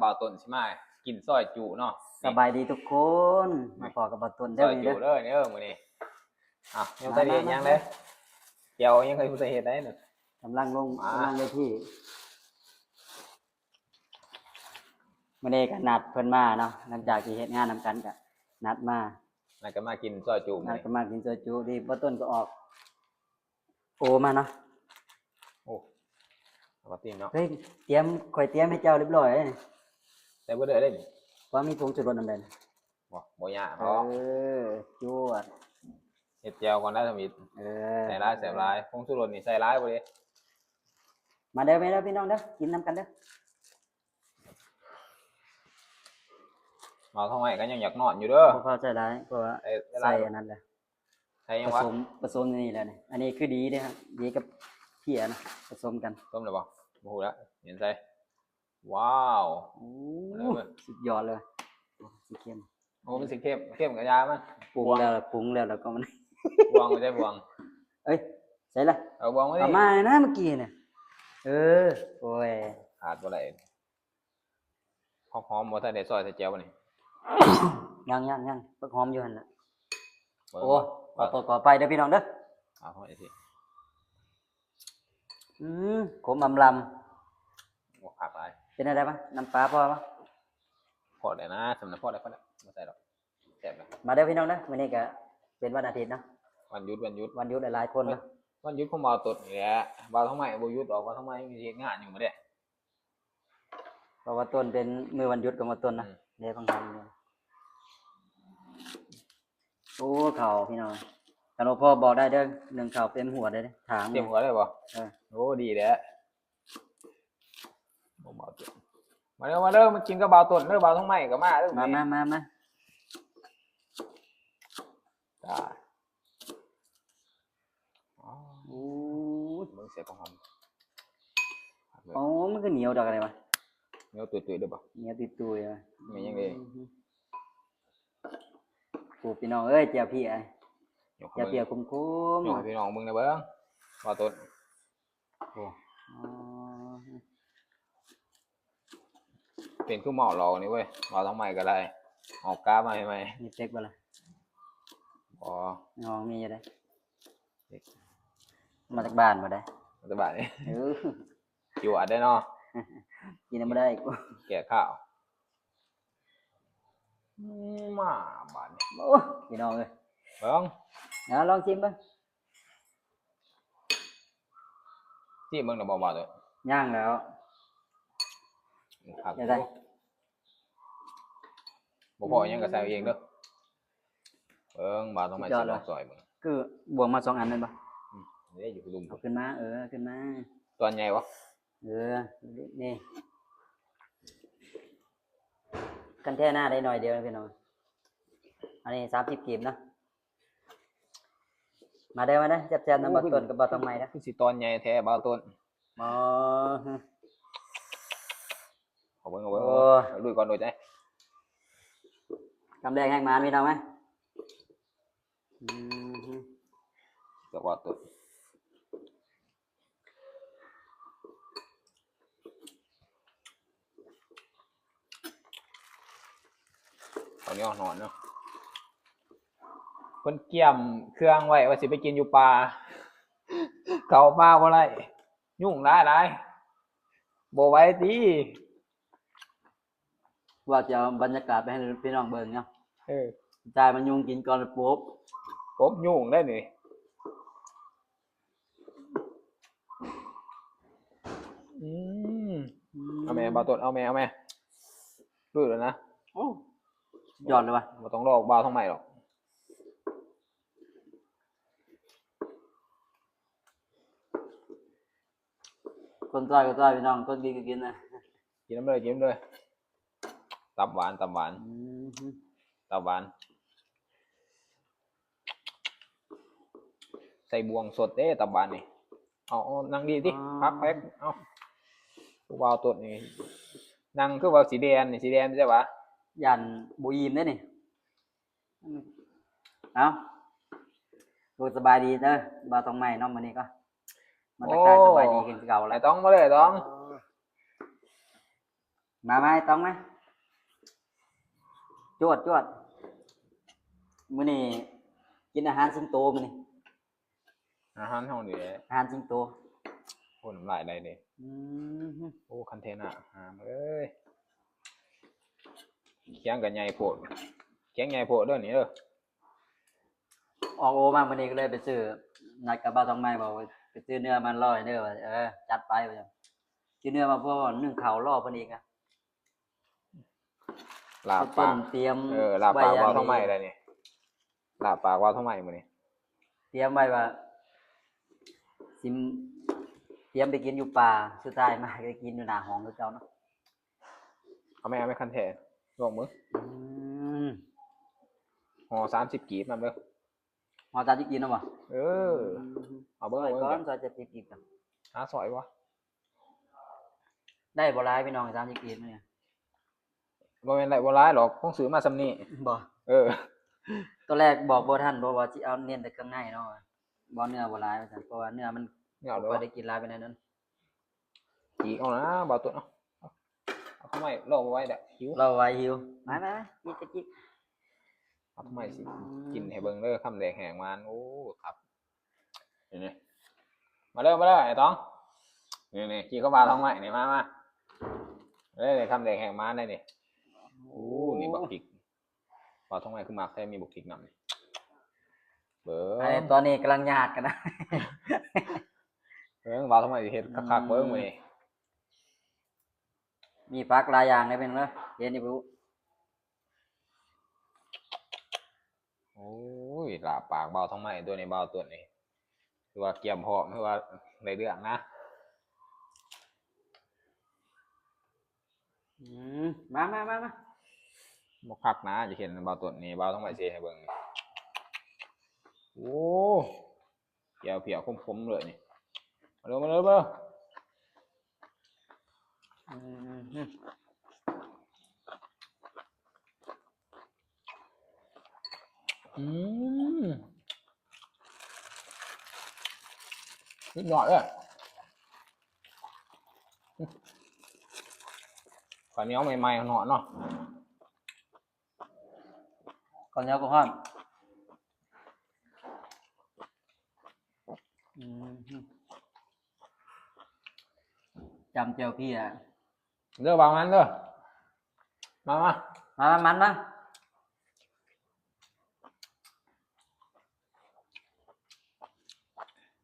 ບ່າວຕົ້ນຊິມາກິນຊອຍຈຸເນາະ. ສະບາຍດີທຸກຄົນ ມາພໍ້ກັບບ່າວຕົ້ນເດີ ຊອຍຈຸເດີມື້ນີ້ເດີ. ອ່າ ຍັງບໍ່ທັນເຮັດຫຍັງເລີຍ ແຈ່ວຍັງບໍ່ທັນເຮັດໄດ໋ ກຳລັງລົງ ກຳລັງເວທີ. ມື້ນີ້ກໍນັດເພິ່ນມາເນາະ ຫຼັງຈາກທີ່ເຮັດງານນຳກັນກໍນັດມາ ນັດກັນມາກິນຊອຍຈຸ ນັດກັນມາກິນຊອຍຈຸ. ດີ ບ່າວຕົ້ນກໍອອກໂອມາເນາະ. ໂອ້ ເອົາປາຕີນເນາະ ເຮີ້ຍ ຕຽມ ຂ້ອຍຕຽມໃຫ້ເຈົ້າຮຽບຮ້ອຍເດ້. ໃສ່ເບິດເລີຍເດ້ນີ້ ວ່າມີຜົງຊູລົດນຳໃດນະ? ບໍ່ ບໍ່ຍາກ ເອີ ເນາະ ຈວດ. ເຮັດແຈ່ວກ່ອນໄດ້ທຳອິດ ເອີ ໃສ່ຫຼາຍແຊບຫຼາຍ. ຜົງຊູລົດນີ້ໃສ່ຫຼາຍບໍ່ເດ້. ມາເດີ ມາເດີພີ່ນ້ອງເດີ ກິນນຳກັນເດີ. ບ່າວທອງໄມ້ກໍຍັງຢາກນອນຢູ່ເດີ ບໍ່ພາໃສ່ຫຼາຍ ເພາະວ່າໃສ່ອັນນັ້ນແຫຼະ ໃສ່ຫຍັງວະ ປະສົມ ປະສົມນີ້ແຫຼະນີ້. ອັນນີ້ຄືດີເດ້ ດີກັບເພຍນະ ປະສົມກັນ. ຕົ້ມແລ້ວບໍ່? ບໍ່ຮູ້ລະ ເຫັນໃສ່. ວ້າວ ໂອ້ ສຸດຍອດເລີຍ ຊິເຄັມ. ໂອ້ ມັນຊິເຄັມ ເຄັມກະຢາມັນ ປຸງແລ້ວ ປຸງແລ້ວ ແລ້ວກໍມັນ ບວງໄປໃສ່ບວງ. ເອີຍ ໃສ່ລະ ເອົາບວງມາ ເອົາມານະເມື່ອກີ້ນະ. ເອີ ໂອ້ຍ ຂາດບໍ່ໄດ້. ຜັກຫອມບໍ່ທັນໄດ້ຊອຍໃສ່ແຈ່ວບໍ່ນີ້? ຍັງໆໆ ຜັກຫອມຢູ່ຫັ້ນລະ. ໂອ້ ຂໍໂທດຂໍອະໄພເດີພີ່ນ້ອງເດີ. ເອົາເອົາ ອືມ ຂົມອຳລຳ. ໂອ້ ຄັກຫຼາຍ. ເປັນຈັ່ງໃດວະ? ນ້ຳປາພໍບໍ່? ພໍແລ້ວນະ ສ່ຳນັ້ນພໍແລ້ວ ພໍແລ້ວ ບໍ່ໃສ່ດອກ. ແຊບນະ. ມາເດີພີ່ນ້ອງເດີ ມື້ນີ້ກະເປັນວັນອາທິດເນາະ ວັນຢຸດ ວັນຢຸດ ວັນຢຸດຫຼາຍໆຄົນເນາະ. ວັນຢຸດຂອງບ່າວຕົ້ນນີ້ແຫຼະ ບ່າວທອງໄມ້ບໍ່ຢຸດດອກ ບ່າວທອງໄມ້ມີເຮັດງານຢູ່ມື້ແລງ. ເພາະວ່າຕົ້ນເປັນມື້ວັນຢຸດຂອງບ່າວຕົ້ນນະ. ອືມ ເດ້ ຟັງທຳ. ໂອ້ ເຂົ້າພີ່ນ້ອງ ຄັນບໍ່ພໍບອກໄດ້ເດີ ໜຶ້ງເຂົ້າເຕັມຫົວເດ້ ຖາງເຕັມຫົວເລີຍບໍ່? ເອີ ໂອ້ ດີແຫຼະ. ມາເດີ ມາເດີ ມາກິນກັບບ່າວຕົ້ນເດີ ບ່າວທອງໄມ້ກໍມາເດີ. ມາ ມາ ມາ ມາ. ຕາຍ ໂອ້ຍ ເບິ່ງໃສ່ປາຫອມ. ອໍ ມັນຄືໜຽວດອກອັນນີ້ວະ ໜຽວຕຸ້ຍໆເດີບໍ່? ໜຽວຕຸ້ຍໆວະ ແມ່ນຫຍັງເດ? ອືມ ໂອ້ ພີ່ນ້ອງເອີຍ ແຈ່ວເພຍ ແຈ່ວເພຍຂົມໆ ຍກໃຫ້ພີ່ນ້ອງເບິ່ງແດ່ເບິ່ງ ບ່າວຕົ້ນ. ໂອ້ ອໍ ເປັນຄືເມົາເຫຼົ້ານີ້ເວີຍ ເວົ້າທາງໃໝ່ກໍໄດ້ ອອກກາມາໃໝ່ໆ. ມີເປັກບໍ່ລະ? ບໍ່ ໃນຫ້ອງມີຢູ່ເດ້. ເປັກ ມາຈາກບ້ານບໍ່ໄດ້? ມາຈາກບ້ານນີ້. ເອີ ຢູ່ອັດໄດ້ເນາະ ກິນນຳບໍ່ໄດ້ ແກ້ຄາວ. ອືມ ມາບາດນີ້ ໂອ້ ພີ່ນ້ອງເອີຍ ເບິ່ງ ເອົາລອງຊີມເບິ່ງ. ຊີມເບິ່ງແລ້ວບໍ່ບາດເອີຍ? ຍັງແລ້ວ ຄັກຢູ່ ບໍ່ພໍອີ່ຫຍັງກໍໃສ່ເອົາເອງເດີ. ເບິ່ງ ບາດຕ້ອງໄມ້ຊິລອງຊອຍເບິ່ງ ຄືບວງມາສອງອັນແມ່ນບໍ່? ອືມ ເດ້ ຢູ່ລຸ່ມ ເອົາຂຶ້ນມາ ເອີ ຂຶ້ນມາ. ຕອນໃຫຍ່ບໍ່? ເອີ ນີ້ ຄັນແທ້ໜ້າໄດ້ໜ້ອຍດຽວພີ່ນ້ອງ ອັນນີ້ສາມສິບກີບເນາະ. ມາເດີ ມາເດີ ແຊບໆນຳ ໂອ້ ບ່າວຕົ້ນກັບບ່າວທອງໃໝ່ເດີ. ຄືຊິຕອນໃຫຍ່ແທ້ບ່າວຕົ້ນ. ອໍ ເອົາເບິ່ງ ເອົາເບິ່ງ ລຸຍກ່ອນ ລຸຍໃຈ ຄຳແລກແຮງມານ ພີ່ນ້ອງເອີຍ. ອືມ ກັບບ່າວຕົ້ນ. ເຂົ້າໜຽວໜອນເນາະ ເພິ່ນກຽມເຄື່ອງໄວ້ວ່າຊິໄປກິນຢູ່ປ່າ ເຂົ້າປ່າບໍ່ໄດ້ ຍຸງຫຼາຍໆ ບໍ່ໄຫວຕິ. ວ່າຈະເອົາບັນຍາກາດໄປໃຫ້ພີ່ນ້ອງເບິ່ງເນາະ. ເອີ ຕາຍມັນຍຸງກິນກ່ອນປົບ ປົບຍຸງໄດ້ນີ້. ອືມ ອືມ ເອົາແມ່ ບ່າວຕົ້ນ ເອົາແມ່ ເອົາແມ່ ລຸຍແລ້ວນະ. ໂອ້ ຍອດເລີຍວ່າ ບໍ່ຕ້ອງລໍບ່າວທາງໃໝ່ດອກ. ຄົນຊອຍກໍຊອຍ ພີ່ນ້ອງ ຄົນກິນກໍກິນນະ. ກິນນຳເລີຍ ກິນນຳເລີຍ ຕັບຫວານ ຕັບຫວານ. ອືມ ຕັບຫວານ ໃສ່ບ່ວງສົດເດ້ ຕັບຫວານນີ້. ເອົາ ເອົາ ນັ່ງດີຕິ ອໍ ພັກແພັກ ເອົາ ຜູ້ບ່າວຕົ້ນນີ້ ນັ່ງຄືວ່າຊິແລ່ນນີ້ ຊິແລ່ນໃຊ່ຫວາ? ຢ້ານບໍ່ອີ່ມເດ້ນີ້. ເອົາ ໂອ້ ສະບາຍດີເດີ ບ່າວທອງໃໝ່ເນາະ ມື້ນີ້ກໍມາທັກທາຍ ໂອ້ ສະບາຍດີກັນຄືເກົ່າລະ ອ້າຍຕອງ ມາເລີຍ ອ້າຍຕອງ. ມາ ມາ ໄອ້ຕອງມາ ຈວດ ຈວດ. ມື້ນີ້ກິນອາຫານສິງໂຕມື້ນີ້. ອາຫານເຮົານີ້ແຫຼະ ອາຫານສິງໂຕ. ໂອ້ ນ້ຳລາຍໄຫຼເດ້. ອືມ ໂອ້ ຄັນເທນະ ຫາມເອີຍ ຂຽງກໍໃຫຍ່ໂພດ ຂຽງໃຫຍ່ໂພດເດີນີ້ເດີ. ອອກໂອມາມື້ນີ້ກໍເລີຍໄປຊື້ ນັດກັບບ່າວທອງໃໝ່ ບອກວ່າໄປຊື້ເນື້ອມາລໍເດີ ວ່າ ເອີ ຈັດໄປວ່າຊັ້ນ. ຊື້ເນື້ອມາ ເພາະວ່າໜຶ້ງເຂົ້າລໍເພິ່ນອີກນະ. ລາບປາກ ເອີ ລາບປາກບ່າວທອງໃໝ່ແລ້ວນີ້ ລາບປາກບ່າວທອງໃໝ່ມື້ນີ້ ຕຽມໄວ້ວ່າຊິ ຕຽມໄປກິນຢູ່ປ່າ ສຸດທ້າຍມາໄດ້ກິນຢູ່ໜ້າຫ້ອງຄືເກົ່າເນາະ. ເອົາແມ່ ເອົາແມ່ ຄັນແທ້ ລອງເບິ່ງ. ອືມ ຫໍ່ສາມສິບກີບນຳເດີ. ຫໍ່ສາມສິບກີບນຳບໍ່? ເອີ ເອົາເບິ່ງ ເອົາເບິ່ງກ່ອນ ສາມສິບກີບ. ຫາສອຍບໍ່? ໄດ້ບໍ່ຫຼາຍພີ່ນ້ອງ ສາມສິບກີບນີ້. ບໍ່ແມ່ນໄດ້ບໍ່ຫຼາຍດອກ ຄົງຊື້ມາສ່ຳນີ້. ບໍ່? ເອີ ຕອນແລກບອກບໍ່ທັນ ເພາະວ່າຊິເອົາເນັ້ນແຕ່ເຄື່ອງໃນເນາະ ບໍ່ ເນື້ອບໍ່ຫຼາຍວ່າຊັ້ນ ເພາະວ່າເນື້ອມັນ ເນື້ອບໍ່ຄ່ອຍໄດ້ກິນຫຼາຍປານໃດນັ້ນ. ຈີກເອົານະ ບ່າວຕົວເນາະ ເອົາເຂົ້າມາລໍບໍ່ໄຫວແລ້ວ ຫິວ ລໍບໍ່ໄຫວ ຫິວ. ມາໆໆ ຈີກກໍຈີກ. ເອົາເຂົ້າມາຊິ ອືມ ກິນໃຫ້ເບິ່ງເດີ ຄຳແລກແຮງໝານ. ໂອ້ ຄັກ ນີ້ໆ ມາເດີ ມາເດີ ໄອ້ຕອງ ນີ້ໆ ກິນກັບບ່າວທອງໃໝ່ນີ້ ມາ ມາ ເດີ ນີ້ ຄຳແລກແຮງໝານໄດ໋ນີ້. ໂອ້ ນີ້ບັກພິກ ບ່າວທອງໃໝ່ຄືມັກແທ້ ມີບັກພິກນຳນີ້. ເບິ່ງ ອັນນີ້ຕອນນີ້ກຳລັງຍາດກັນນະ ເບິ່ງ ບ່າວທອງໃໝ່ຊິເຮັດຄັກໆ ອືມ ເບິ່ງມື້ນີ້ ມີຜັກຫຼາຍຢ່າງເດ້ ເປັນເດີ ເຫັນຢູ່. ໂອ້ຍ ລາບປາກບ່າວທອງໃໝ່ຕົວນີ້ ບ່າວຕົວນີ້ ຄືວ່າກຽມພ້ອມ ຄືວ່າໄດ້ເລື່ອງນະ. ອືມ ມາໆໆໆ ບໍ່ຄັກນະ ຈະເຫັນບ່າວຕົວນີ້ ບ່າວທອງໃໝ່ຊິເຮັດໃຫ້ເບິ່ງ. ໂອ້ ແຈ່ວພຽກຂົມໆເລີຍນີ້ ມາເດີ ມາເດີ ມາເດີ. ອືມ ອືມ ສຸດຍອດເລີຍ ຂ້າວໜຽວໃໝ່ໆ ຮ້ອນເນາະ. ເຂົ້າໜຽວກໍຮ້ອນ ອືມ ຈ້ຳແຈ່ວເພຍເດີ ບ່າວມັນເດີ ມາ ມາ ມາ ມັນມາ.